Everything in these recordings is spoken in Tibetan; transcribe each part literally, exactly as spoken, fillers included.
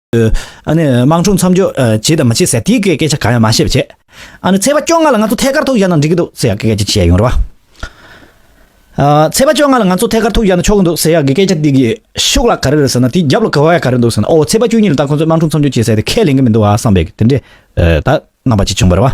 ཨ་ནི་དམག་འཁྲུག་མཚམས་འཇོག་ཨ་བྱེད་དང་མ་བྱེད་ཟེར་དེའི་སྐད་སྐད་ཆ་གང་ཡང་མ་བཤད་པ་བྱས། ཨ་ནི་ཚེས་པ་བཅོ་ལྔ་ལ་ང་ཚོ་ཐད་ཀར་ཐུག་བཞག་ན་འགྲིག་གི་འདུག་ཟེར་ཡག་སྐད་ཆ་བཤད་ཡོང་རེད་བ། ཨ་ཚེས་པ་བཅོ་ལྔ་ལ་ང་ཚོ་ཐད་ཀར་ཐུག་བཞག་ན་ཆོག་གི་འདུག་ཟེར་ཡག་གི་སྐད་ཆ་འདི་གི་ཤུགས་ལ་ག་རེ་རེད་ཟེར་ན། དེའི་རྒྱབ་ལ་གོ་བ་ཡག་ག་རེ་འདུག་ཟེར་ན། ཨོ་ཚེས་པ་བཅུ་གཉིས་ལ་ད་ཁོང་ཚོས་དམག་འཁྲུག་མཚམས་འཇོག་བྱེད་ཟེར་དེ་ཁས་ལེན་གི་མི་འདུག་ཨ་བསམ་པའི་དེ་འདྲའི་ཨ་རྣམ་པ་ཅིག་བྱུང་བ་རེད་བ།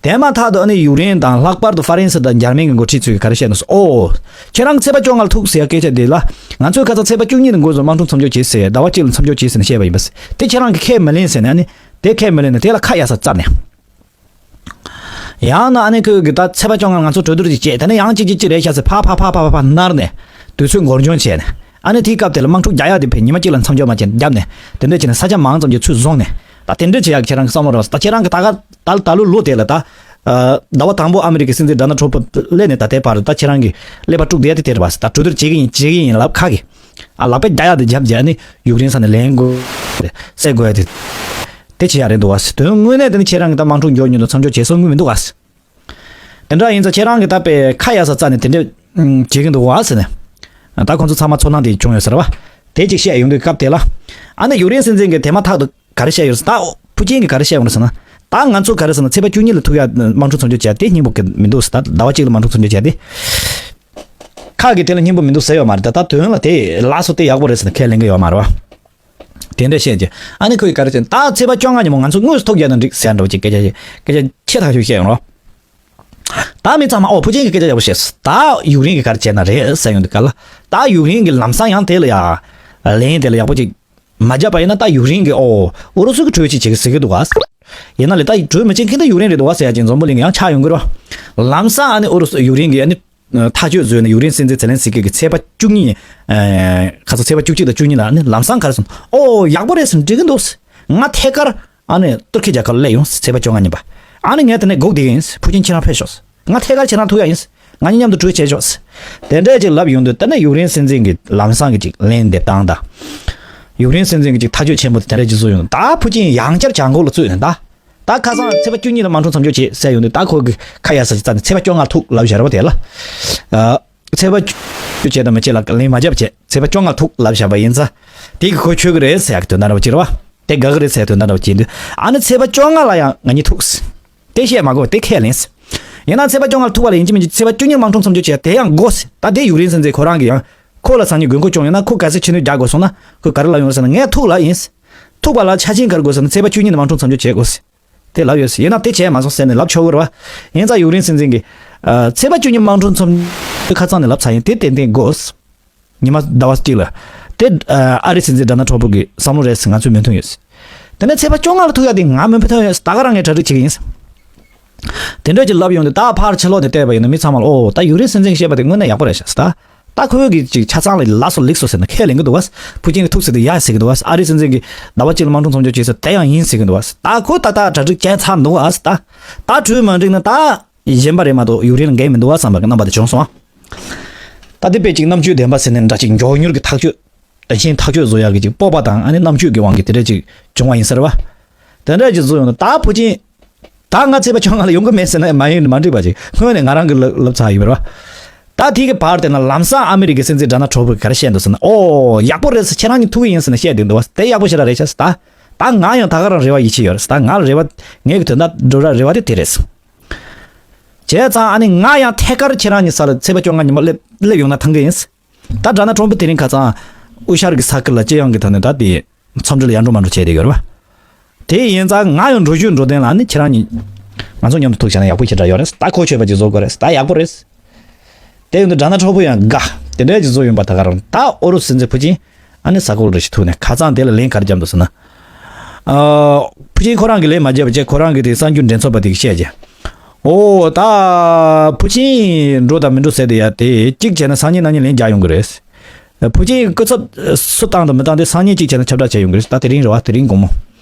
དེ་མ་ཐག་ཏུ་ཨ་ནི་ཡུཀ་རེན་དང་ལྷག་པར་དུ་ཧྥ་རན་སི་དང་འཇར་མན་གྱི་འགོ་ཁྲིད་ཚོས་ག་རེ་བཤད་འདུག་ཟེར། ཨོ་ཁྱེད་རང་ཚེས་པ་བཅོ་ལྔ་ལ་ཐུག་ཟེར་ཡག་སྐད་ཆ་དེ་ལ་ང་ཚོས་ཁ་སང་ཚེས་པ་བཅུ་གཉིས་ལ་འགོ་བཟུང་དམག་འཁྲུག་མཚམས་འཇོག་བྱེད་ཟེར་ཟླ་བ་གཅིག་ལ་མཚམས་འཇོག་བྱེད་ཟེར་ནས་བཤད་པ་ཡིན་པ། དེ་ཁྱེད་རང་གིས་ཁས་མི་ལེན་ཟེར་ནས། ཨ་ནི་དེ་ཁས་མི་ལེན་ནས་དེ་ལ་ཁ་གཡར་ས་བཙལ་ནས། ཡང་ན་ཨ་ནི་ཁོས་གི་ད་ཚེས་པ་བཅོ་ལྔ་ང་ཚོ་གྲོས་བསྡུར་ཅིག་བྱས། དེ་ནས་ཡང་གཅིག་གཅིག་གཅིག་རེད་ཤག་ཟེར་ཕར་ཕར་ཕར་ཕར་ཕར་ནར་ནས་དུས་ཚོད་འགོར་འགྱངས་བྱས་ནས། ཨ་ནི་དེའི་སྐབས་དེ་ལ་དམག་འཁྲུག་རྒྱག་ཡག་དེ་ཕར་ཉི་མ་གཅིག་ལ་མཚམས་འཇོག་མ་བྱས་བརྒྱབ་ནས། དེ་འདྲ་བྱས་ནས་ས་ཆ་མང་ཙམ་གྱི་ཚུར་བཟུང་ནས། ད་དེ་འདྲ་བྱེད་ཡག་ཁྱེད་རང་གི་བསམ་བློ་རེད་བ། ད་ཁྱེད་རང་གི་ད་ག་ད་ད་ལོ་ལོ་དེ་ལ་ད་ཟླ་བ་དང་པོ་ཨ་མི་རི་ཀའི་སྲིད་འཛིན་ཌོ་ནལ་ཊམ་ཕ་སླེབས་ནས་ད་ལྟའི་བར་ད་ཁྱེད་རང་གི་ཀླད་པ་དཀྲུགས་བསྡད་ཡག་དེ་དེ་རེད་བ། ད་གྲོས་བསྡུར་བྱེད་ཀྱི་ཡིན་བྱེད་ཀྱི་ཡིན་ལབ་ཁ་གི། ཨ་ལག་པ་རྒྱག་ཡག་དེ་བརྒྱབ་རྗེས་ནི་ཡུཀ་རེན་ས་ནས་ལེན་དགོས་རེད། བསད་དགོས་ཡག་དེ་དེ་བྱེད་ཡག་རེད་འདུག་བ། དོན་དངོས་གནས་དེ་ནི་ཁྱེད་རང་གི་ད་དམག་འཁྲུག་མགྱོགས་མྱུར་དུ་མཚམས་འཇོག་བྱེད་སོང་དངུལ་མི་འདུག་བ། དེ་འདྲ་ཡིན་ཙང་ཁྱེད་རང་གི་ད་པའི་ཁ་གཡར་ས་རྩ་ནས་དེ་འདྲ་བྱེད་ཀྱི་འདུག་བ་ཟེར་ནས། ད་ཁོང་ཚོ་ཚང་མ་ཚོར་སྣང་དེ་བྱུང་ཡོད་ཟེར་བ། དེ་ཅིག་བཤད་ཡོང་དུས་སྐབས་དེ་ལ། ཨ་ནི་ཡུཀ་རེན་སྲིད་འཛིན་གྱིས་དེ་མ་ཐག་ཏུ་ག་རེ་བཤད་ཡོད་ཟེར། ད་ཕུ་ཅིན་གྱིས་ག་རེ་བཤད་ཡོང་རེད་ཟེར་ན། ད་ང་ཚོ་ག་རེ་ཟེར་ན་ཚེས་པ་བཅུ་གཉིས་ལ་ཐུག་ཡག་དམག་འཁྲུག་མཚམས་འཇོག་བྱས་དེ་སྙིང་པོ་གི་མི་འདུག་ཟེར། ད་ཟླ་བ་གཅིག་ལ་དམག་འཁྲུག་མཚམས་འཇོག་བྱས་དེ། ཁ་གི་དེ་ལ་སྙིང་པོ་མི་འདུག་ཟེར་ཡོད་མ་རེད། ད་ད་དོན་ལ་དེ་ལགས་སོ་དེ་ཡག་པོ་རེད་ཟེར་ནས་ཁས་ལེན་གི་ཡོད་མ་རེད་བ། དེ་འདྲ་བཤད་ཀྱི། ཨ་ནི་ཁོས་ག་རེ་བྱས། ད་ཚེས་པ་བཅོ་ལྔ་ཉིན་མོ་ང་ཚོ་དངོས་སུ་ཐུག་རྒྱག་ན་འགྲིག་ཟེར་འདྲ་བོ་ཅིག་སྐད་ཆ་ཞིག་སྐད་ཆ་ཆེ་ཐག་ཆོད་བཤད་ཡོང་རོགས། ད་མི་ཚང་མ་ཨོ་ཕུ་ཅིན་གྱིས་སྐད་ཆ་ཡག་པོ་བཤད་སོང་། ད་ཡུཀ་རེན་གྱིས་ག་རེ་བྱས་ན་རེད་ཟེར་ཡོང་དུས་སྐབས་ལ། ད་ཡུཀ་རེན་གྱིས་ལམ་སང་ཡང་དེ་ལ་ཡ་ལན་དེ་ལ་ཡག་པོ་ཅིག་མ་བརྒྱབ་པ་ཡིན་ན། ད་ཡུཀ་རེན་གྱིས་ཨོ་ཨུ་རུ་སུ་གིས་གྲོས་ཅིག་བྱེད་ཀྱི་ཟེར་གྱི་འདུག་བ། ཡིན་ན་ལས་ད་གྲོས་མི་བྱེད་མཁན་ད་ཡུཀ་རེན་རེད་འདུག་བ་ཟེར་ཡག་ཅིག་འཛམ་བུ་གླིང་གི་ཡང་ཆགས་ཡོང་གི་རེད་བ། ལམ་སང་ཨ་ནི་ཨུ་རུ་སུ་ཡུཀ་རེན་གྱིས་ཨ་ནི་ཐག་གཅོད་བཟོས་ནས་ཡུཀ་རེན་སྲིད་འཛིན་ཛེ་ལན་སི་ཀི་གིས་ཚེས་པ་བཅུ་གཉིས། ཨ་ཁ་སང་ཚེས་པ་བཅུ་གཅིག་དང་བཅུ་གཉིས་ལ་ཨ་ནི་ལམ་སང་ག་རེ་གསུངས། ཨོ་ཡག་པོ་རེད་ཟེར། འགྲིག་གི་འདུག་ང་ཐད་ཀར་ཨ་ནི་ཏུར་ཁི་རྒྱལ་ཁབ་ལ་སླེབས་ཡོང་། ཚེས་པ་བཅོ་ལྔ་ཉིན་པ། ཨ་ནི་ངས་དེ་ནས་སྒུག་བསྡད་ཀྱི་ཡིན། ཕུ་ཅིན་ཁྱེད་རང་ཕེབས་ཤོག་ང་ཐད་ཀར་ཁྱེད་རང་ཐུག་ཡག་ཡིན། ང་གཉིས་མཉམ་དུ་གྲོས་བྱས་ཆོག་དེ་འདྲས་ཅིག་ལབ་ཡོང་དུས། དེ་ནས་ཡུཀ་རེན་སྲིད་འཛིན་གྱིས་ལམ་སང་གི་ཅིག་ལན་འདེབས་སྟངས་དང་། ཡུཀ་རེན་སྲིད་འཛིན་གྱི་ཅིག་ཐག་གཅོད་ཆེན་པོ་དེ་འདྲས་ཅིག་བཟོས་ཡོང་དུས། ད་ཕུ་ཅིན་ཡང་བསྐྱར་གྱང་ཁོག་ལ་ཚུད་ནས། ད་ད་ཁ་སང་ཚེས་པ་བཅུ་གཉིས་ལ་དམག་འཁྲུག་མཚམས་འཇོག་བྱེད་ཟེར་ཡོང་དུས། ད་ཁོ་གི་ཁ་གཡར་ས་ཅིག་རྩ་ནས་ཚེས་པ་བཅོ་ལྔ་ལ་ཐུག་ལབ་བཞག་རེད་བ། དེ་ལ། ཨ། ཚེས་པ་བཅུ་བྱས་དང་མི་བྱེད་ལ་ལན་མ་བརྒྱབ་བྱས། ཚེས་པ་བཅོ་ལྔ་ཐུག་ལབ་བཞག་པ་ཡིན་ཙང་། དེ་གི་ཁོ་ཆོས་གི་རེད་ཟེར་ཡག་གི་དོན་དག་རེད་བ་ཅིག་རེད་བ། དེ་དགའ་གི་རེད་ཟེར་ཡག་དོན་དག་རེད་བ་ཅིག་ཡིན་དུས། ཨ་ནི་ཚེས་པ་བཅོ་ལྔ་ལ་ཡང་ང་གཉིས་ཐུག་ཟེར། དེ་བཤད་མ་དགོས། དེ་ཁས་ལེན་ཟེར། ཡིན་ན་ཚེས་པ་བཅོ་ལྔ་ལ་ཐུག་པ་ལ་ཡིན་གཅིག་མིན་གཅིག་ཚེས་པ་བཅུ་གཉིས་དམག་འཁྲུག་མཚམས་འཇོག་བྱས་དེ་ཡང་དགོས་ཟེར། ད་དེ་ཡུཀ་རེན་སྲིད་འཛིན་ཁོ་རང་གིས་ཡང་ཁོ་ལ་སང་ཉིན་དགོས་མཁོ་བྱུང་ཡོད་ན། ཁོ་གལ་སྲིད་ཕྱི་སྣོན་རྒྱག་དགོས་སོང་ན་ཁོས་ག་རེ་ལབ་ཡོང་རེད་ཟེར་ན། ངས་ཐུག་ལབ་ཡིན་ཟེར། ཐུག་པ་ལ་ཆ་རྐྱེན་ག་རེ་དགོས་ཟེར་ན། ཚེས་པ་བཅུ་གཉིས་ནས་དམག་འཁྲུག་མཚམས་འཇོག་བྱེད་དགོས་ཟེར། དེ་ལབ་ཡོད་ཟེར། ཡིན་ན་དེ་བྱས་མ་སོང་ཟེར་ནས་ལབ་ཆོག་གི་རེད་བ། ཡིན་ཙང་ཡུཀ་རེན་སྲིད་འཛིན་གྱིས། ཨ། ཚེས་པ་བཅུ་གཉིས་དམག་འཁྲུག་མཚམས་འཇོག་ཁ་སང་ནས་ལབ་ཚར་ཡིན། དེ་ཏན་ཏན་དགོས། ཉི་མ་ཟླ་བ་གཅིག་ལ། དེ། ཨ། ཨ་རིའི་སྲིད་འཛིན་ཌོ་ནལ་ཊམ་ཕ་གི་བསམ་བློ་རེད་ཟེར། ང་ཚོས་མོས་མཐུན་ཡོད་ཟེར། དེ་ནས་ཚེས་པ་བཅོ་ལྔ་ལ་ཐུག་ཡག་དེ་ང་མོས་མཐུན་ཡོད་ཟེར། ད་ག་རང་ངས་གྲ་སྒྲིག་བྱེད་ཀྱི་ཡིན་ཟེར། དེ་འདྲ་ཅིག་ལབ་ཡོང་དུས། ད་ཕར་ཕྱི་ལོགས་ནས་བལྟས་པ་ཡིན་ན་མི་ཚང་མ་ལ། ཨོ་ད་ཡུཀ་རེན་སྲིད་འཛིན་གྱིས་བཤད་པ་དེ་དངོས་གནས་ཡག་པོ་རེད་ཤག་ཟེར། ད། ད་ཁོས་གི་ཅིག་ཆ་ཚང་ལ་ལགས་སོ་ལེགས་སོ་ཟེར་ནས་ཁས་ལེན་གི་འདུག་བ། ཕུ་ཅིན་གྱིས་ཐུག་ཟེར་དུས་ཡ་ཟེར་གི་འདུག་བ། ཨ་རིའི་སྲིད་འཛིན་གྱིས་ཟླ་བ་གཅིག་ལ་དམག་འཁྲུག་མཚམས་འཇོག་བྱེད་ཟེར་དེ་ཡང་ཡིན་ཟེར་གི་འདུག་བ། ད་ཁོས་ད་ལྟ་གྲ་སྒྲིག་བྱས་ཚར་འདུག་བ། ད། ད་གྲོས་མ་འགྲིག་ན་ད་གཞན་པ་རེད་མ་གཏོགས་ཡུཀ་རེན་ལ་འགན་མི་འདུག་བ་བསམ་པ་གི་རྣམ་པ་དེ་བྱུང་སོང་བ། ད་དེ་དཔེ་ཅིག་རྣམ་དཔྱོད་ལྡན་པ་ཟེར་ནས་འདྲ་ཅིག་མགྱོགས་མྱུར་གྱི་ཐག་གཅོད། དེ་བཞིན་ཐག་གཅོད་བཟོ་ཡག་གི་ཅིག་སྤོབས་པ་དང་། ཨ་ནི་རྣམ་དཔྱོད་ཀྱི་དབང་གིས་དེ་འདྲ་ཅིག་བྱུང་བ་ཡིན་ཟེར་བ། དེ་འདྲ་ཅིག་བཟོ་ཡོང་ན་ད་ཕུ་ཅིན། ད་ང་ཚེས་པ་བཅོ་ལྔ་ལ་ཡོང་གི་མེད་ཟེར་ན་མ་ཡིན་མ་འགྲིག་པ་ཅིག་སྔོན་ནས་ང་རང་གིས་ལབ་ལབ་ཚར་ཡོད་པ་རེད་བ། ད་དེ་གི་བར་དེ་ན་ལམ་སང་ཨ་མི་རི་ཀའི་སྲིད་འཛིན་ཌོ་ནལ་ཊམ་ཕ་གིས་ག་རེ་བཤད་འདུག་ཟེར་ན། ཨོ་ཡག་པོ་རེད་ཟེར། ཁྱེད་རང་གཉིས་ཐུག་གི་ཡིན་ཟེར་ནས་བཤད་བསྡད་འདུག་བ། དེ་ཡག་པོ་ཞེ་དྲག་རེད་ཤག་ཟེར། ད། ད་ང་ཡང་ད་ག་རང་རེ་བ་ཡིད་ཆེས་ཡོད་རེད་ཟེར། ད་ང་ལ་རེ་བ། ངའི་གི་དོན་དག་འགྲོ་ར་རེ་བ་དེ་དེ་རེད་ཟེར། བྱས་ཙང་ཨ་ནི་ང་ཡང་ཐད་ཀར་ཁྱེད་རང་གཉིས་ས་ལ་ཚེས་པ་བཅོ་ལྔ་ཉིན་མོ་སླེབས་སླེབས་ཡོང་ན་ཐང་གི་ཡིན་ཟེར། ད་ཌོ་ནལ་ཊམ་ཕ་དེ་རིང་ཁ་སང་དབུས་ཤར་གྱི་ས་ཁུལ་ལ་སྤྱི་ཡོངས་ཀྱི་ཐོག་ནས་ད་དེ་འཚམས་འདྲི་ལ་ཡར་འགྲོ་མར་འགྲོ་བྱས་བསྡད་ཡོད་རེད་བ། དེ་ཡིན་ཙང་ང་ཡང་འགྲོ་རྒྱུའི་འགྲོ་དོན་ལ་ནི་ཁྱེད་རང་གཉིས་ང་ཚོ་མཉམ་དུ་ཐུག་བྱས་ན་ཡག་པོ་ཞེ་དྲག་ཡོད་རེད། ད་ཁོ་ཆོད་པ་ཅིག་བཟོ་དགོས་རེད། ད་ཡག་པོ་རེད། དེ་ཡིན་དུས་ཌོ་ནལ་ཊམ་ཕ་ཡང་དགའ། དེ་འདྲ་ཅིག་བཟོ་ཡོང་པ། ད་ག་རང་ད་ཨུ་རུ་སུ་སྲིད་འཛིན་ཕུ་ཅིན་ཨ་ནི་ས་ཁུག་རེ་ཞིག་ཐུག་ནས་ཁ་སང་དེ་ལ་ལན་ག་རེ་བརྒྱབ་འདུག་ཟེར་ན། ཨ། ཕུ་ཅིན་ཁོ་རང་གིས་ལན་མ་བརྒྱབ་པ་བྱས། ཁོ་རང་གིས་དེ་གསར་འགྱུར་འགྲན་ཚོགས་པ་དེ་གིས་བཤད་རྗེས། ཨོ་ད་ཕུ་ཅིན་འགྲོ་དང་མི་འགྲོ་ཟེར་དེ་ཡ་དེ་གཅིག་བྱས་ན་སང་ཉིན་གནངས་ཉིན་ལན་རྒྱག་ཡོང་གི་རེད། ཕུ་ཅིན་གྱི་སྐུ་ཚབ་སུ་བཏང་དང་མི་བཏང་དེ་སང་ཉིན་གཅིག་བྱས་ན་ཁྱབ་བསྒྲགས་བྱས་ཡོང་གི་རེད། ད་དེ་རིང་རེད་བ། དེ་རིང་དགོང་མོ།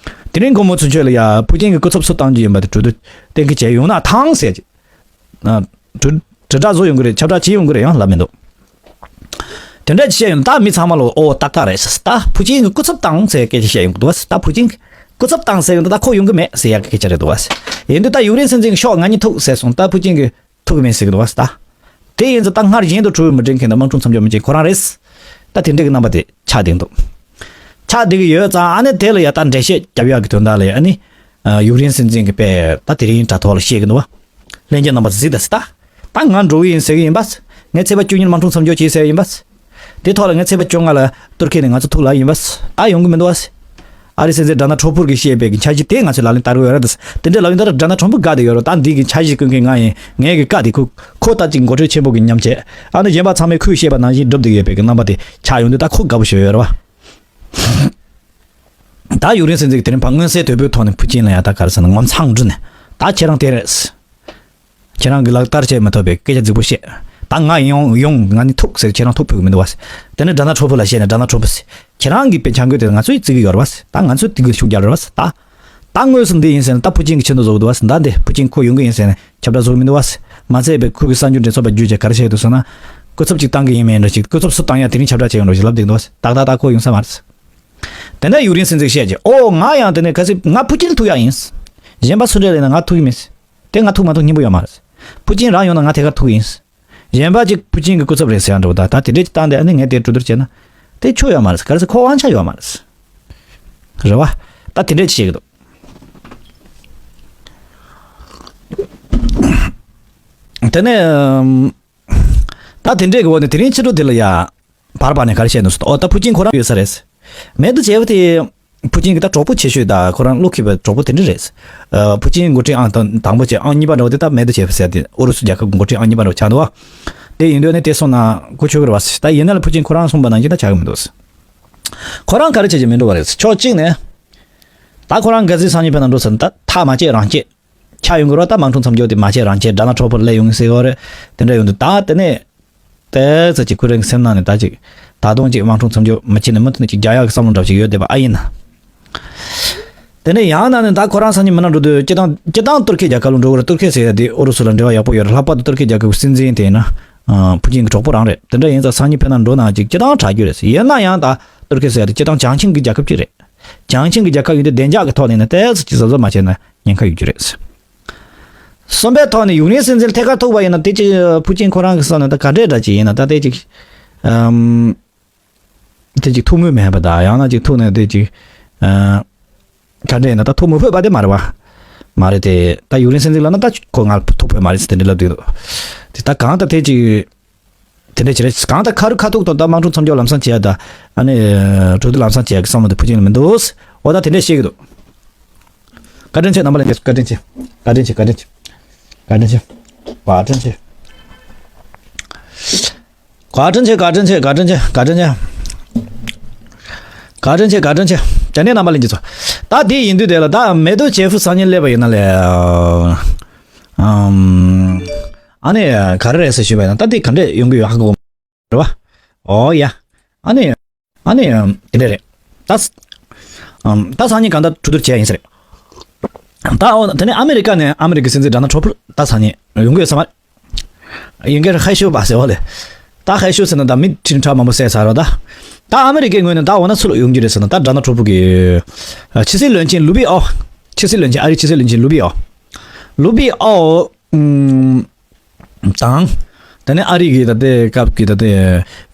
དེ་རིང་དགོང་མོ་ཚུན་ཆད་ལ་ཡ་ཕུ་ཅིན་གྱི་སྐུ་ཚབ་སུ་བཏང་རྒྱུ་ཡིན་པ་དེ་གྲོས་བསྡུར་གཏན་འཁེལ་བྱས་ཡོང་ན་ཐང་ཟེར་གྱི། ཨ། དྲིལ་དྲིལ་བསྒྲགས་བཟོ་ཡོང་གི་རེད། ཁྱབ་བསྒྲགས་བྱེད་ཡོང་གི་རེད། ཡང་ལབ་མི་འདུག་དེ་འདྲ་ཅིག་བཤད་ཡོང་ད་མི་ཚང་མ་ལོ་ཨོ་ཏག་ཏག་རེད་ཟེར། ད་ཕུ་ཅིན་གྱི་སྐུ་ཚབ་བཏང་ཟེར་སྐད་ཆ་བཤད་ཡོང་གི་འདུག་བ། ད་ཕུ་ཅིན་གྱི་སྐུ་ཚབ་བཏང་ཟེར་ཡོང་དུས་ད་ཁོ་ཡོང་གི་མེད་ཟེར་ཡག་གི་སྐད་ཆ་རེད་འདུག་བ། ཡིན་དུས་ད་ཡུཀ་རེན་སྲིད་འཛིན་གྱིས་ཤོག་ང་གཉིས་ཐུག་ཟེར་སོང་། ད་ཕུ་ཅིན་གྱིས་ཐུག་གི་མེད་ཟེར་གི་འདུག་བ། ད་དེ་ཡིན་ཙང་ད་སྔར་བཞིན་དུ་གྲོས་མི་འགྲིག་མཁན་དང་དམག་འཁྲུག་མཚམས་འཇོག་མི་བྱེད་ཁོ་རང་རེད། ད་དེ་འདྲ་གི་རྣམ་པ་དེ་ཆགས་བསྡད་འདུག་ཆགས་བསྡད་ཀྱི་ཡོད་ཙང་། ཨ་ནི་དེ་ལ་ཡ་ད་འགྲེལ་བཤད་རྒྱབ་ཡག་གི་དོན་དག་ལ་ཡ། ཨ་ནི་ཡུཀ་རེན་སྲིད་འཛིན་གྱི་པས་ད་དེ་རིང་དྲ་ཐོག་ལ་བཤད་ཀྱི་འདུག་བ། ལྷན་རྒྱས་རྣམ་པ་གཟིགས་ད་ཟེར། ད་ད་ང་འགྲོ་གི་ཡིན་ཟེར་གྱི་ཡིན་པ། ངས་ཚེས་པ་བཅུ་གཉིས་དམག་འཁྲུག་མཚམས་འཇོག་བྱེད་ཟེར་ཡིན་པ། དེ་ཐོག་ལ་ངས་ཚེས་པ་བཅོ་ལྔ་ལ་ཏུར་ཁེ་ནས་ང་ཚོ་ཐུག་ལབ་ཡིན་པ། ད་ཡོང་གི་མི་འདུག་བ། ཨ་རིའི་སྲིད་འཛིན་ཌོ་ནལ་ཊམ་ཕུ་གིས་བཤད་པའི་གི་འཆར་གཞི་དེ་ང་ཚོས་ལག་ལེན་བསྟར་གི་ཡོད་རེད་ད། དེ་འདྲ་ལབ་ཡིན་ད། ཌོ་ནལ་ཊམ་ཕུ་དགའ་བསྡད་ཡོད་རེད། ད་འདི་གི་འཆར་གཞི་བསྐྲུན་མཁན་ང་ཡིན། ངའི་གི་བཀའ་དེ་ཁོ་ཁོ་ད་ཅིག་མགོ་ཁྲོད་ཆེན་པོ་གི་མཉམ་བྱས། ཨ་ནི་གཞན་པ་ཚང་མས་ཁོས་བཤད་པ་ནང་བཞིན་སྒྲུབ་བསྡད་ཡོད་པའི་གི་རྣམ་པ་དེ་ཆགས་ཡོང་དུས། ད་ཁོ་དགའ་པོ་ཞིག་ཡོད་རེད་བ། ད་ཡུཀ་རེན་སྲིད་འཛིན་གྱིས་དེ་རིང་ཕར་མངོན་གསལ་དོད་པོའི་ཐོག་ནས་ཕུ་ཅིན་ལ་ཡ་ད་ག་རེ་ཟེར་ན། ངོ་མཚང་བྲུས་ནས། ད་ཁྱེད་རང་དེ་རེད། ཁྱེད་རང་གིས་ལག་བསྟར་བྱེད་མི་ཐུབ་པའི་སྐད་ཆ་རྫིག་པོ་བཤད། ད་ང་ཡོང་ཡོང་། ང་ནི་ཐུག་ཟེར། ཁྱེད་རང་ཐུག་ཕོད་ཀྱི་མི་འདུག་བ། དེ་ནས་ཌོ་ནལ་ཊམ་ཕུ་ལ་བཤད་ནས། ཌོ་ནལ་ཊམ་ཕུ་ཟེར། ཁྱེད་རང་གིས་དཔེ་འཆར་འགོད་དེ་ང་ཚོས་བརྩི་གི་ཡོད་རེད་བ། ད་ང་ཚོས་དེ་གི་ཤུགས་རྒྱག་རེད་བ། ད་ད་དངོས་སུ་འདི་ཡིན་ཟེར་ན། ད་ཕུ་ཅིན་གྱིས་ཆེད་དུ་བཟོ་གི་འདུག་བ། ད་འདི་ཕུ་ཅིན་ཁོ་ཡོང་གི་ཡིན་ཟེར་ནས་ཁྱབ་བསྒྲགས་བཟོ་གི་མི་འདུག་བ། མ་ཚད་པའི་ཁོ་གི་གསར་འགྱུར་འབྲེལ་ཚོགས་པ་བརྒྱུད་བྱས་ག་རེ་བཤད་འདུག་ཟེར་ན། སྐུ་ཚབ་ཅིག་བཏང་གི་ཡིན་མིན་འདྲ་ཅིག་སྐུ་ཚབ་སུ་བཏང་ཡ་དེ་རིང་ཁྱབ་བསྒྲགས་བྱས་ཡོང་འགྲོ་ཞིག་ལབ་བསྡད་འདུག་བ། ཏག་ཏག་ཏག་ཁོ་ཡོང་ས་མ་རེད། དེ་ནས་ཡུཀ་རེན་སྲིད་འཛིན་བཤད་རྗེས། ཨོ། ང་ཡང་དེ་ནས་གལ་སྲིད་ང་ཕུ་ཅིན་ཐུག་ཡག་ཡིན། གཞན་པ་སུ་འདྲ་ཡིན་ན་ང་ཐུག་གི་མིན། དེ་ང་ཐུག་མ་ཐུག་སྙིང་པོ་ཡོད་མ་རེད། ཕུ་ཅིན་རང་ཡོང་ན་ང་ཐད་ཀར་ཐུག་གི་ཡིན། གཞན་པ་ཅིག་ཕུ་ཅིན་གྱི་སྐུ་ཚབ་རེད་ཟེར་ཡག་འདྲ་བོ། ད་ད་དེ་འདྲས་ཅིག་བཏང་སྟེ། ཨ་ནི་ངས་དེ་གྲོས་བསྡུར་བྱས་ན་དེ་ཆོ་ཡོད་མ་རེད། ག་རེ་ཟེར། ཁོ་དབང་ཆ་ཡོད་མ་རེད། རེད་བ། ད་དེ་འདྲས་ཅིག་བཤད་ཀྱི་འདུག་དེ་ནས་ད་དེ་འདྲས་ཀྱི་འོག་ནས་དེ་རིང་ཕྱི་དྲོ་དེ་ལ་ཡ། བར་བར་ནས་ག་རེ་བཤད་འདུག་ཟེར། ཨོ། ད་ཕུ་ཅིན་ཁོ་རང་ཡོད་ས་རེད། མེ་དུ་ཆེ་ཧྥུ་དེ་ཕུ་ཅིན་གྱི་ད་གྲོགས་པོ་ཆེ་ཤོས་དང་ཁོ་རང་བློ་འཁེལ་བའི་གྲོགས་པོ་དེ་འདྲ་རེད། ཨ། ཕུ་ཅིན་འགོ་ཁྲིད་ཨང་དང་དང་པོ་བྱས། ཨང་གཉིས་པ་འདྲ་བོ་དེ་ད་མེ་དུ་ཆེ་ཧྥུ་ཟེར་དེ། ཨུ་རུ་སུ་རྒྱལ་ཁབ་ཀྱི་འགོ་ཁྲིད་ཨང་གཉིས་པ་འདྲ་བོ་ཆགས་འདུག་བ། དེ་ཡིན་དུས་ནས་དེ་སོང་ན་གོ་ཆོད་ཀྱི་རེད་བ། ད་ཡིན་ན་ལ་ཕུ་ཅིན་ཁོ་རང་གསུངས་པ་ནང་བཞིན་ད་ཆགས་ཀྱི་མི་འདུག། ཁོ་རང་ག་རེ་བྱེད་ཀྱི་མི་འདུག་བ་རེད། ཕྱོགས་གཅིག་ནས་ད་ཁོ་རང་ག་ཚོད་སང་ཉིན་ཕེབས་ན་འགྲོ་ཟེར་ན། ད་ཐག་མ་བཅད་རང་བཅད། ཆགས་ཡོང་གི་རེད་བ། ད་དམག་འཁྲུག་མཚམས་འཇོག་དེ་མ་བྱས་རང་བྱས། ཌོ་ནལ་ཊམ་ཕུ་སླེབས་ཡོང་གི་ཟེར་གི་རེད། དེ་འདྲ་ཡོང་དུས་ད་དེ་ནས་ཏོག་ཙམ་ཅིག་ཁོ་རང་གི་སེམས་ནང་ནས་ད་ཅིག་ད་དུང་ཅིག་དམག་འཁྲུག་མཚམས་འཇོག་མི་བྱེད་ན་མུ་མཐུད་ནས་ཅིག་རྒྱག་ཡག་གི་བསམ་བློ་འདྲ་བོ་ཅིག་ཡོད་བསྡད་པ་ཨ་ཡིན་ན། དེ་ནས་ཡང་ན་ནི་ད་ཁོ་རང་སང་ཉིན་མིན་ན་འགྲོ་དུས་སྤྱིར་བཏང་སྤྱིར་བཏང་ཏུར་ཁེ་རྒྱལ་ཁབ་ལ་འགྲོ་གི་རེད། ཏུར་ཁེ་ཟེར་ཡ་དེ་ཨུ་རུ་སུ་ལ་འབྲེལ་བ་ཡག་པོ་ཡོད་རེད། ལྷག་པར་དུ་ཏུར་ཁེ་རྒྱལ་ཁབ་ཀྱི་སྲིད་འཛིན་དེ་ཡིན་ན། ཨ། ཕུ་ཅིན་གྱི་གྲོགས་པོ་རང་རེད། དེ་འདྲ་ཡིན་ཙང་སང་ཉིན་ཕེབས་ན་འགྲོ་ན་ཅིག་སྤྱིར་བཏང་དྲག་རྒྱུ་རེད། ཡིན་ན་ཡང་ད་ཏུར་ཁེ་ཟེར་ཡ་དེ་སྤྱིར་བཏང་བྱང་ཆིངས་ཀྱི་རྒྱལ་ཁབ་ཅིག་རེད། བྱང་ཆིངས་ཀྱི་རྒྱལ་ཁབ་ཡིན་དུས་བདེ་འཇགས་ཀྱི་ཐོག་ནས་ནི་ཏོག་ཙམ་ཅིག་གཟབ་གཟབ་མ་བྱས་ན་ཉེན་ཁ་ཡོད་རྒྱུ་རེད། གསུམ་པའི་ཐོག་ནས་ཡུཀ་རེན་སྲིད་འཛིན་ཐད་ཀར་ཐུག་པ་ཡིན་ན། དེ་ཅིག་ཕུ་ཅིན་ཁོ་རང་གི་བསམ་ནས་ད་ག་འདྲས་འདྲ་ཅིག་ཡིན་ན། ད་དེ་ཅིག་ཨམ། དེ་ཅིག་ཐུགས་མོས་མེད་པ་དང་། ཡང་ན་ཅིག་ཐུག་ནས་དེ་ཅིག་ཨ། ག་འདྲས་ཡིན་ན་ད་ཐུགས་མི་ཕོད་པ་དེ་མ་རེད་བ། མ་རེད་དེ། ད་ཡུཀ་རེན་སྲིད་འཛིན་ལབ་ན་ད་ཁོ་ང་ཐུགས་ཕོད་མ་རེད་ཟེར་དེ་འདྲས་ལབ་འདུག། དེ་ད་གང་ལྟར་དེ་ཅིག་དེ་འདྲས་བྱེད་རེད། གང་ལྟར་ཁ་རུ་ཁ་ཐུག་ཏུ་ད་དམག་འཁྲུག་མཚམས་འཇོག་ལམ་སང་བྱེད་ཡ་ད། ཨ་ནི་གྲོས་བསྡུར་ལམ་སང་བྱེད་ཡ་གི་བསམ་བློ་དེ་ཕུ་ཅིན་ལ་མི་འདུག། འོ། ད་དེ་འདྲས་བཤད་ཀྱི་འདུག། བཀའ་དྲིན་ཆེ། རྣམ་པ་ལྷན་རྒྱས་སུ་བཀའ་དྲིན་ཆེ། བཀའ་དྲིན་ཆེ། བཀའ་དྲིན་ཆེ། བཀའ་དྲིན་ཆེ། བཀའ་དྲིན་ཆེ། བཀའ་དྲིན་ཆེ། བཀའ་དྲིན་ཆེ། བཀའ་དྲིན་ཆེ། བཀའ་དྲིན་ཆེ། བཀའ་དྲིན་ཆེ། བཀའ་དྲིན་ཆེ། དེ་ནས་རྣམ་པ་ལྷན་རྒྱས་ཚོ། ད་དེ་ཡིན་དུས་དེ་ལ་ད་མེ་དོ་ཆེ་ཧྥུ་སང་ཉིན་སླེབས་པ་ཡིན་ན་ལས། ཨམ། ཨ་ནི་ག་རེ་རེད་ཟེར་ཞུས་པ་ཡིན་ན། ད་དེ་ག་འདྲས་ཡོང་གི་ཡོད་ཧ་གོ་རེད་བ། ཨོ་ཡ། ཨ་ནི། ཨ་ནི་དེ་འདྲས་རེད། ད་ཨམ། ད་སང་ཉིན་གང་ལྟར་གྲོས་བསྡུར་བྱས་ཡིན་ས་རེད། ད་འོ་དེ་ནས་ཨ་མི་རི་ཀ་ནས་ཨ་མི་རི་ཀའི་སྲིད་འཛིན་ཌོ་ནལ་ཊམ་ཕུ་ད་སང་ཉིན་ཡོང་གི་ཡོད་ས་མ་རེད། ཡིན་གྱི་རེད། ཧའེ་ཤོ་པ་ཟེར་བ་ལས། ད་ཧའེ་ཤོ་ཟེར་ན་ད་མི་ཁྲི་ཕྲག་མང་པོ་བསད་ཚར་རོ་ད། ད་ཨ་མི་རི་ཀའི་ངོས་ནས་ད་འོ་ན་སུ་ལ་ཡོང་རྒྱུ་རེད་ཟེར་ན། ད་ཌོ་ནལ་ཊམ་ཕུ་གི་ཕྱི་སྲིད་བློན་ཆེན་ལུ་པི་ཨོ། ཕྱི་སྲིད་བློན་ཆེན། ཨ་རིའི་ཕྱི་སྲིད་བློན་ཆེན་ལུ་པི་ཨོ། ལུ་པི་ཨོ། ཨུམ། དང་། དེ་ནས་ཨ་རི་གི་ད་ལྟའི་སྐབས་ཀྱི་ད་ལྟའི་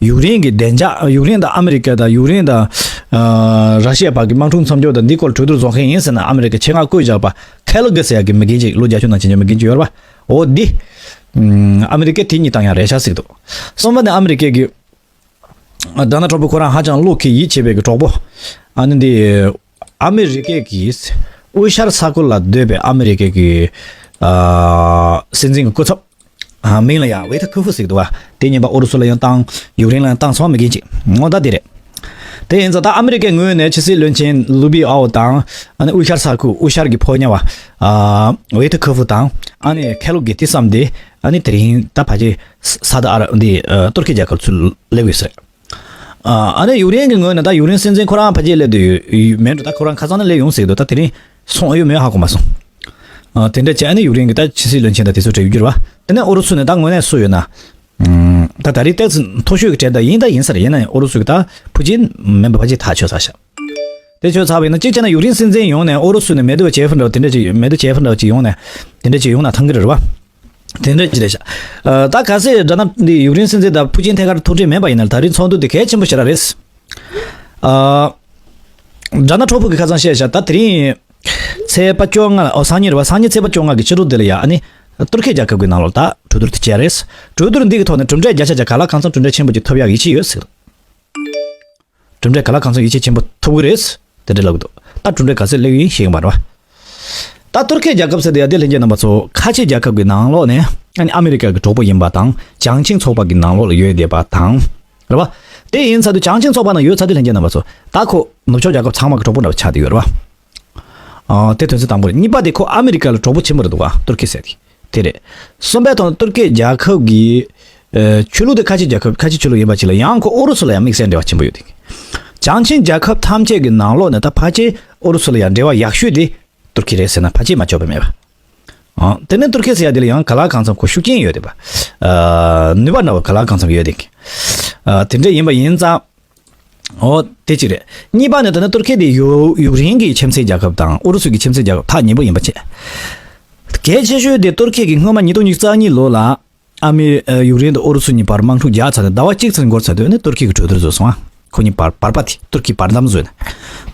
ཡུཀ་རེན་གྱི་བདེ་འཇགས། ཡུཀ་རེན་དང་ཨ་མི་རི་ཀ་དང་ཡུཀ་རེན་དང་། ཨ། ར་ཤི་ཡ་བར་གྱི་དམག་འཁྲུག་མཚམས་འཇོག་དང་འདི་སྐོར་གྲོས་བསྡུར་བཟོ་མཁན་ཡིན་ཟེར་ན། ཨ་མི་རི་ཀའི་ཆེད་མངགས་བསྐོས་བཞག་པ་ཁེ་ལོ་གྷི་ཟེར་ཡ་གི་མི་རྒན་ཅིག། ལོ་བརྒྱད་ཅུ་ནང་ཕྱིན་ཆད་མི་རྒན་ཅིག་ཡོད་རེད་བ། འོ་འདི། ཨམ། ཨ་མི་རི་ཀས་དེ་གཉིས་བཏང་ཡ་རེད་ཤག་ཟེར་གྱི་འདུག། གསུམ་པ་ནི་ཨ་མི་རི་ཀས་ཀྱི་ཌོ་ནལ་ཊམ་ཕུ་ཁོ་རང་ཧ་ཅང་བློ་འཁེལ་ཡིད་ཆེས་པའི་གི་གྲོགས་པོ། ཨ་ནི་འདི། ཨ་མི་རི་ཀས་ཀྱི་དབུས་ཤར་ས་ཁུལ་ལ་སྡོད་པའི་ཨ་མི་རི་ཀའི་གི། ཨ། སྲིད་འཛིན་གྱི་སྐུ་ཚབ། ཨ། མིང་ལ་ཡང་ཝེ་ཐི་ཁུ་ཧྥུ་ཟེར་གྱི་འདུག་བ། དེ་གཉིས་པ་ཨུ་རུ་སུ་ལ་ཡང་བཏང་། ཡུཀ་རེན་ལ་ཡང་བཏང་སོང་བ། མི་རྒན་ཅིག། ངོ་ད་དེ་རེད། དེ་ཡིན་ཙང་ད་ཨ་མི་རི་ཀའི་ངོས་ནས་ཕྱི་སྲིད་བློན་ཆེན་ལུ་པི་ཨའོ་དང་། ཨ་ནི་དབུས་ཤར་ས་ཁུལ། དབུས་ཤར་གྱི་ཕོ་ཉ་བ། ཨ། ཝེ་ཐི་ཁུ་ཧྥུ་དང་། ཨ་ནི་ཁེ་ལོ་གྷི་ཏི་བསམ་སྟེ། ཨ་ནི་དེ་རིང་ད་ཕ་གི་ས་ད་ཨ་ར། འདི། ཨ། ཏུར་ཁི་རྒྱལ་ཁབ་ཚུར་སླེབས་ཡོད་ཟེར། ཨ། ཨ་ནི་ཡུཀ་རེན་གྱི་ངོས་ནས་ད་ཡུཀ་རེན་སྲིད་འཛིན་ཁོ་རང་ཕ་གིར་སླེབས་བསྡད་ཡོད་མེད་འགྲོ། ད་ཁོ་རང་ཁ་སང་ནས་སླེབས་ཡོང་ཟེར་འདུག། ད་དེ་རིང་སོང་ཨེ་ཡོད་མེད་ཧ་གོ་མ་སོང་། ཨ། དེ་འདྲ་བྱས། ཨ་ནི་ཡུཀ་རེན་གྱི་ད་ཕྱི་སྲིད་བློན་ཆེན་དང་དེ་ཚོ་གྲས་ཡོད་རྒྱུ་རེད་བ། དེ་ནས་ཨུ་རུ་སུ་ནས་ད་ངོས་ནས་སུ་ཡོད་ན། ཨུམ། ད་ད་རེས་ཏོག་ཙམ་མཐོ་ཤོས་ཀྱི་གྲས་ད་ཡིན་ད་ཡིན་ས་རེད། ཡིན་ན་ཡང་ཨུ་རུ་སུ་གི་ད་ཕུ་ཅིན་མིན་པ་ཕལ་ཆེར་ཐག་ཆོད་ཚར་ཤག། དེ་ཆོད་ཚར་བ་ཡིན་ན། གཅིག་བྱས་ན་ཡུཀ་རེན་སྲིད་འཛིན་ཡོང་ནས་ཨུ་རུ་སུ་ནས་མེ་དོབ་ཆེ་ཧྥུ་འདྲ་བ་དེ་འདྲ་ཅིག། མེ་དོབ་ཆེ་ཧྥུ་འདྲ་བ་ཅིག་ཡོང་ནས་དེ་འདྲ་ཅིག་ཡོང་ན་ཐང་གི་རེད་བ། དེ་འདྲ་ཅིག་རེད་ཤག། ཨ། ད་གལ་སྲིད་ཌོ་ནལ། འདི་ཡུཀ་རེན་སྲིད་འཛིན་དང་ཕུ་ཅིན་ཐད་ཀར་ཐུག་འཕྲད་མེད་པ་ཡིན་ན། ད་རེས་ཚོགས་འདུ་འདི་གལ་ཆེན་པོ་ཞེ་དྲག་རེད། ཨ། དགྲ་ནག་གྲོགས་པོ་གི་ཁ་སང་བཤད་བཞག་ད་དེ་རིང་ཚེས་པ་བཅོ་ལྔ་ཨོ་སང་ཉིན་རེད་བ། སང་ཉིན་ཚེས་པ་བཅོ་ལྔ་གི་ཕྱི་དྲོ་འདི་ལ་ཡ་ཨ་ནི་ཏུར་ཁེ་རྒྱལ་ཁབ་ཀྱི་ནང་ལོགས་ད་གྲོས་བསྡུར་དེ་བྱས་རེད། གྲོས་བསྡུར་འདི་གི་ཐོག་ནས་གྲུབ་འབྲས་བརྒྱ་ཆ་བརྒྱ་ག་ལ་གང་འཚམ་གྲུབ་འབྲས་ཆེན་པོ་ཅིག་ཐོབ་ཡག་ཡིད་ཆེས་ཡོད་ཟེར། གྲུབ་འབྲས་ག་ལ་གང་འཚམ་ཡིད་ཆེས་ཆེན་པོ་ཐོབ་གི་རེད། དེ་འདྲ་ལབ་གི་འདུག་ད་གྲུབ་འབྲས་ག་ཚོད་སླེབས་ཡིན་ཤེས་ཀྱི་མ་རེད་བ། ད་ཏུར་ཁེ་རྒྱལ་ཁབ་ཟེར་དེ་ཡ་དེ་ལྷན་རྒྱས་རྣམ་པ་ཚོ་ཁ་ཆེ་རྒྱལ་ཁབ་ཀྱི་ནང་ལོགས་ནས་ཨ་ནི་ཨ་མི་རི་ཀ་གི་གྲོགས་པོ་ཡིན་པ་དང་བྱང་ཆིངས་ཚོགས་པ་གི་ནང་ལོགས་ལ་ཡོད་བསྡད་པ་དང་། རེད་བ། དེ་ཡིན་ཚར་དུས་བྱང་ཆིངས་ཚོགས་པ་ནང་ཡོད་ཚར་དུས་ལྷན་རྒྱས་རྣམ་པ་ཚོ་ད་ཁོ་ནུབ་ཕྱོགས་རྒྱལ་ཁབ་ཚང་མ་གི་གྲོགས་པོ་འདྲ་བ་ཆགས་བསྡད་ཡོད་རེད་བ། ཨ། དེ་དོན་ཚན་དང་པོ་རེད། གཉིས་པ་དེ་ཁོ་ཨ་མི་རི་ཀ་ལ་གྲོགས་པོ་ཆེན་པོ་རེད་འདུག་ག་ཏུར་ཁེ་ཟེར་དེ། དེ་རེད། གསུམ་པའི་ཐོག་ནས་ཏུར་ཁེ་རྒྱལ་ཁབ་ཀྱི་ཨ། ཆོས་ལུགས་དེ་ཁ་ཆེ་རྒྱལ་ཁབ་ཁ་ཆེ་ཆོས་ལུགས་ཡིན་པ་ཅིག་ལ་ཡང་ཁོ་ཨུ་རུ་སུ་ལ་ཡང་དམིགས་བསལ་འབྲེལ་བ་ཆེན་པོ་ཡོད་དེ། བྱང་ཆིངས་རྒྱལ་ཁབ་ཐམས་ཅད་ཀྱི་ནང་ལོགས་ནས་ད་ཕལ་ཆེར་ཨུ་རུ་སུ་ལ་ཡང་འབྲེལ་བ་ཡག་ཤོས་དེ་ཏུར་ཁེ་རེད་ཟེར་ན་ཕལ་ཆེར་མ་ཆོག་པ་མེད་པ། ཨ། དེ་ནས་ཏུར་ཁེ་ཟེར་ཡ་དེ་ལ་ཡང་ག་ལ་གང་འཚམ་ཁོ་ཤུགས་རྐྱེན་ཡོད་དེ་པ། ཨ། ནུས་པ་འདྲ་བོ་ག་ལ་གང་འཚམ་ཡོད་དེ། ཨ། དེ་འདྲ་ཡིན་པ་ཡིན་ཙང་། ཨོ། དེ་གཅིག་རེད། གཉིས་པ་ནི་ད་ནི་ཏུར་ཁེ་དེ་ཡུ་ཡུཀ་རེན་གྱི་ཁྱིམ་མཚེས་རྒྱལ་ཁབ་དང་ཨུ་རུ་སུ་གི་ཁྱིམ་མཚེས་རྒྱལ་ཁབ་ཐག་ཉེ་པོ་ཡིན་པ་བྱས། གལ་ཆེ་ཤོས་དེ་ཏུར་ཁེ་གིས་སྔོན་མ་ཉིས་སྟོང་ཉི་ཤུ་རྩ་གཉིས་ལོ་ལ་ཨ་མི་ཨ་ཡུཀ་རེན་དང་ཨུ་རུ་སུ་གཉིས་བར་དམག་འཁྲུག་རྒྱག་ཚར་ནས་ཟླ་བ་གཅིག་ཙམ་འགོར་ཚར་དུས་ནི་ཏུར་ཁེ་གིས་གྲོས་བསྡུར་བཟོས་སོང་ཨ། ཁོ་གཉིས་བར་བར་པ་དེ་ཏུར་ཁེ་བར་འདུམ་བཟོས་ནས།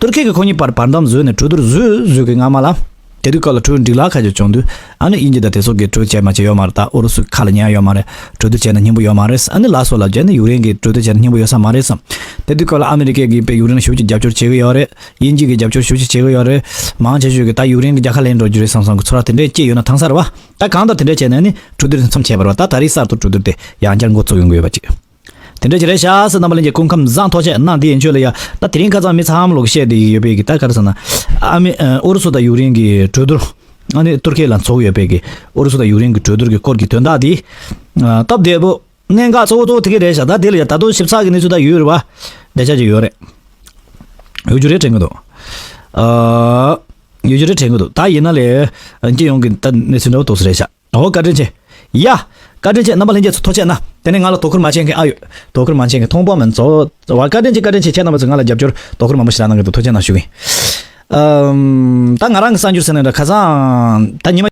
ཏུར་ཁེ་གིས་ཁོ་གཉིས་བར་བར་འདུམ་བཟོས་ནས་གྲོས་བསྡུར་བཟོས་བཟོས་ཀྱི་སྔ་མ་ལ། དེ་དུས་སྐབས་ལ་གྲོས་འགྲིག་ལ་ཁ་ཤས་བྱུང་དུས་ཨ་ནི་དབྱིན་ཇི་དང་དེ་ཚོ་གིས་གྲོས་བྱས་མ་བྱས་ཡོད་མ་རེད། ད་ཨུ་རུ་སུ་ཁ་ལ་ཉན་ཡོད་མ་རེད། གྲོས་བསྡུར་བྱས་ན་སྙིང་པོ་ཡོད་མ་རེད། ཨ་ནི་ལ་སོགས་ལ་བྱས་ན་ཡུཀ་རེན་གྱིས་གྲོས་བསྡུར་བྱས་ན་སྙིང་པོ་ཡོད་ས་མ་རེད་བསམ། དེ་དུས་སྐབས་ལ་ཨ་མི་རི་ཀས་ཀྱིས་དཔེ་ཡུཀ་རེན་ལ་ཞེ་པོ་ཅིག་རྒྱབ་སྐྱོར་བྱེད་ཀྱི་ཡོད་རེད། དབྱིན་ཇི་གིས་རྒྱབ་སྐྱོར་ཞེ་པོ་ཅིག་བྱེད་ཀྱི་ཡོད་རེད། མང་ཆེ་ཤོས་ཀྱིས་ད་ཡུཀ་རེན་གྱིས་རྒྱལ་ཁ་ལེན་འགྲོ་རྒྱུ་རེད་བསམ་བསམ་གྱི་ཚོར་བ་དེ་འདྲས་སྐྱེས་ཡོད་ན་ཐང་ས་རེད་བ། ད་གང་ལྟར་དེ་འདྲས་བྱས་ནས་ནི་གྲོས་བསྡུར་དེ་མཚམས་ཆད་པ་རེད་བ། ད་ད་རེས་གསར་དུ་གྲོས་བསྡུར་དེ་ཡང་བསྐྱར་འགོ་ཚུགས་ཡོང་གི་ཡོད་པ་ཅིག་དེ་འདྲ་ཅིག་རེད་ཤག་ཟེར། རྣམ་པ་ལྷན་རྒྱས་སྐུ་ཁམས་བཟང་། ཐུགས་རྗེ་གནང་། འདི་ཡན་ཆོད་ལ་ཡ་ད་དེ་རིང་ཁ་སང་མི་ཚང་མ་ལོག་བཤད་དེ་ཡོད་པའི་གི་ད་ག་རེ་ཟེར་ན། ཨ་མི་ཨ་ཨུ་རུ་སུ་དང་ཡུཀ་རེན་གྱི་གྲོས་བསྡུར། ཨ་ནི་ཏུར་ཁེ་ལ་འཚོགས་ཡོད་པའི་གི་ཨུ་རུ་སུ་དང་ཡུཀ་རེན་གྱི་གྲོས་བསྡུར་གྱི་སྐོར་གྱི་དོན་དག་དེ། ཨ། སྟབས་བདེ་པོ་གནད་འགག་གཙོ་བོ་གཙོ་བོ་དེ་ག་རེད་ཤག་ད་དེ་ལ་ཡ་ད་དུང་ཞིབ་ཚགས་ཀྱི་གནས་ཚུལ་ད་ཡོད་རེད་བ། བརྒྱ་ཆ་ཅིག་ཡོད་རེད། ཡོད་རྒྱུ་རེད་དྲན་གྱི་འདུག་ཨ། ཡོད་རྒྱུ་རེད་དྲན་གྱི་འདུག་ད་ཡིན་ན་ལས་སྤྱི་ཡོངས་ཀྱི་ད་གནས་ཚུལ་འདྲ་བོ་ཏོག་ཙམ་རེད་ཤག་འོ། བཀའ་དྲིན་ཆེ། ཡ། བཀའ་དྲིན་ཆེ། རྣམ་པ་ལྷན་རྒྱས་ཚོ་ཐུགས་རྗེ་གནང་། དེ་ནས་ང་ལ་དོ་ཁུར་མ་བྱེད་མཁན་ཨ་ཡོད། དོ་ཁུར་མ་བྱེད་མཁན་མཐོང་སྤང་མིན་ཚོ། བ། བཀའ་དྲིན་ཆེ། བཀའ་དྲིན་ཆེ། ཁྱེད་རྣམ་པ་ཚོས་ང་ལ་རྒྱབ་སྐྱོར་དོ་ཁུར་མང་པོ་ཞིག་གནང་མཁན་དུ་ཐུགས་རྗེ་གནང་ཞུ་གི་ཡིན། ཨམ། ད་ང་རང་གི་གསར་འགྱུར་ཟེར་ན་འདྲ་ཁ་སང་ད་ཉི་མ།